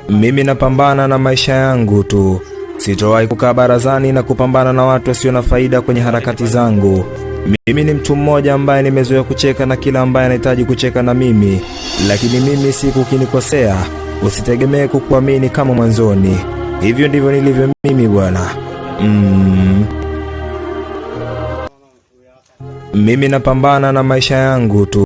Mimi napambana na maisha yangu tu. Sitowahi kukaa barazani na kupambana na watu wasio na faida kwenye harakati zangu. Mimi ni mtu mmoja ambaye nimezoea kucheka na kila ambaye anahitaji kucheka na mimi, lakini mimi siku ukinikosea, usitegemee kukuamini kama mwanzoni. Hivyo ndivyo nilivyo mimi bwana. Mimi napambana na maisha yangu tu.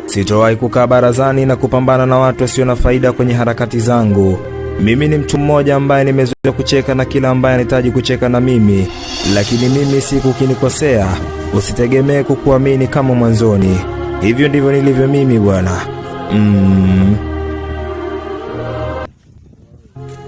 Sitowahi kukaa barazani na kupambana na watu wasio na faida kwenye harakati zangu. Mimi ni mtu mmoja ambaye nimezoea kucheka na kila ambaye anahitaji kucheka na mimi, lakini mimi siku ukinikosea, usitegemee kukuamini kama mwanzoni. Hivyo ndivyo nilivyo mimi bwana.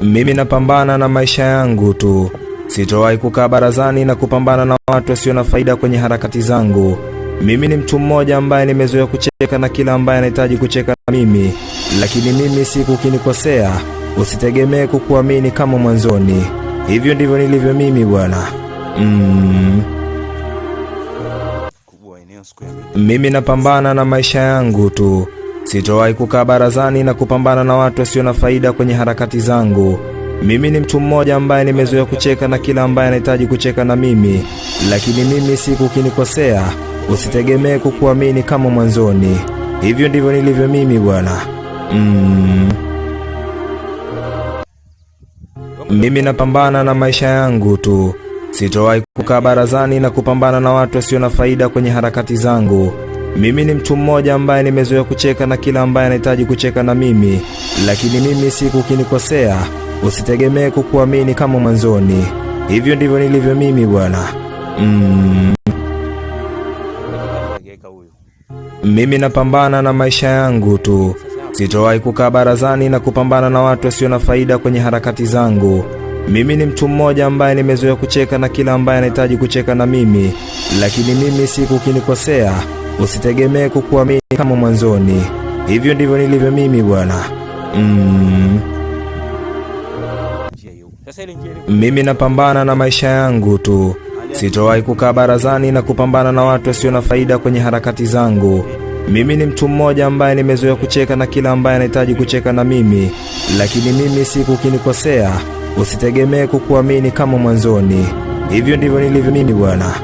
Mimi napambana na maisha yangu tu. Sitowahi kukaa barazani na kupambana na watu wasio na faida kwenye harakati zangu. Mimi ni mtu mmoja ambaye nimezoea kucheka na kila ambaye anahitaji kucheka na mimi, lakini mimi siku ukinikosea, usitegemee kukuamini kama mwanzoni. Hivyo ndivyo nilivyo mimi bwana. Mimi napambana na maisha yangu tu. Sitowahi kukaa barazani na kupambana na watu wasio na faida kwenye harakati zangu. Mimi ni mtu mmoja ambaye nimezoea kucheka na kila ambaye anahitaji kucheka na mimi, lakini mimi siku ukinikosea, usitegemee kukuamini kama mwanzoni. Hivyo ndivyo nilivyo mimi bwana. Mimi napambana na maisha yangu tu. Sitowahi kukaa barazani na kupambana na watu wasio na faida kwenye harakati zangu. Mimi ni mtu mmoja ambaye nimezoea kucheka na kila ambaye anahitaji kucheka na mimi, lakini mimi siku ukinikosea, usitegemee kukuamini kama mwanzoni. Hivyo ndivyo nilivyo mimi bwana. Mimi napambana na maisha yangu tu. Sitowahi kukaa barazani na kupambana na watu wasio na faida kwenye harakati zangu. Mimi ni mtu mmoja ambaye nimezoea kucheka na kila ambaye anahitaji kucheka na mimi, lakini mimi siku ukinikosea, usitegemee kukuamini kama mwanzoni. Hivyo ndivyo nilivyo mimi bwana. Mimi napambana na maisha yangu tu. Sitowahi kukaa barazani na kupambana na watu wasio na faida kwenye harakati zangu. Mimi ni mtu mmoja ambaye nimezoea kucheka na kila ambaye anahitaji kucheka na mimi, lakini mimi siku ukinikosea, usitegemee kukuamini kama mwanzoni. Hivyo ndivyo nilivyo mimi bwana.